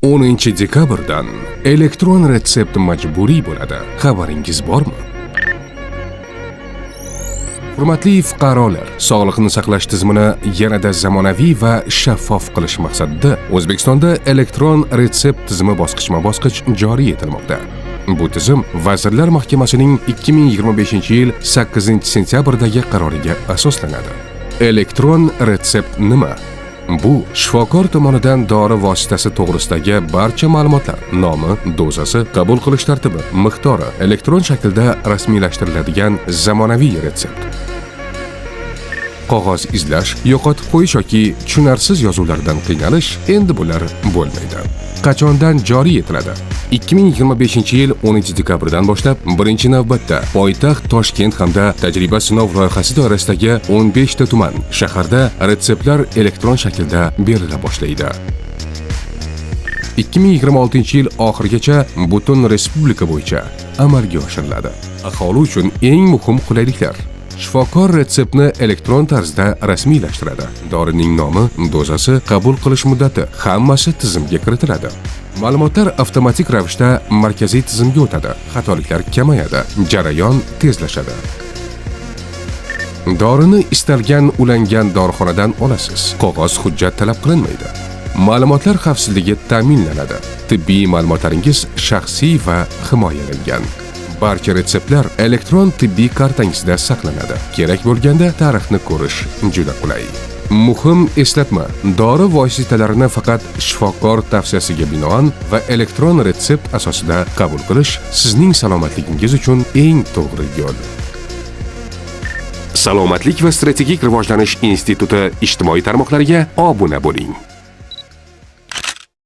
10 dekabrdan elektron retsept majburiy bo'ladi. Xabaringiz bormi? Hurmatli fuqarolar, sog'liqni saqlash tizimini yanada zamonaviy va shaffof qilish maqsadida O'zbekistonda elektron retsept tizimi bosqichma-bosqich joriy etilmoqda. Bu tizim Vazirlar Mahkamasining 2025-yil 8-sentyabrdagi qaroriga asoslanadi. Elektron retsept nima? Bu shifokor tomonidan dori vositasi to'g'risidagi barcha ma'lumotlar, nomi, dozasi, qabul qilish tartibi, miqdori elektron shaklda rasmiylashtiriladigan zamonaviy retsept. Qog'oz izlash, yo'qotib qo'yish yoki tushunarsiz yozuvlardan qiynalish, endi bular bo'lmaydi. Qachondan joriy etiladi? 2025-yil 10 dekabrdan boshlab birinchi navbatda poytaxt Toshkent hamda tajriba sinov loyihasi doirasidagi 15 ta tuman, shaharda retseptlar elektron shaklda berila boshlaydi. 2026-yil oxirigacha butun respublika bo'yicha amalga oshiriladi. Aholi uchun eng muhim qulayliklar: shifokor retseptni elektron tarzda rasmiylashtiradi. Dorining nomi, dozasi, qabul qilish muddati, hammasi tizimga kiritiladi. Ma'lumotlar avtomatik ravishda markaziy tizimga o'tadi. Xatoliklar kamayadi, jarayon tezlashadi. Dorini istalgan ulangan dorixonadan olasiz. Qog'oz hujjat talab qilinmaydi. Ma'lumotlar xavfsizligi ta'minlanadi. Tibbiy ma'lumotlaringiz shaxsiy va himoyalangan. Barcha retseptlar elektron tibbiy kartangizda saqlanadi. Kerak bo'lganda tarixni ko'rish juda qulay. Muhim eslatma: dori vositalarini faqat shifokor tavsiyasiga binoan va elektron retsept asosida qabul qilish sizning salomatligingiz uchun eng to'g'ri yo'l. Salomatlik va strategik rivojlanish instituti ijtimoiy tarmoqlariga obuna bo'ling.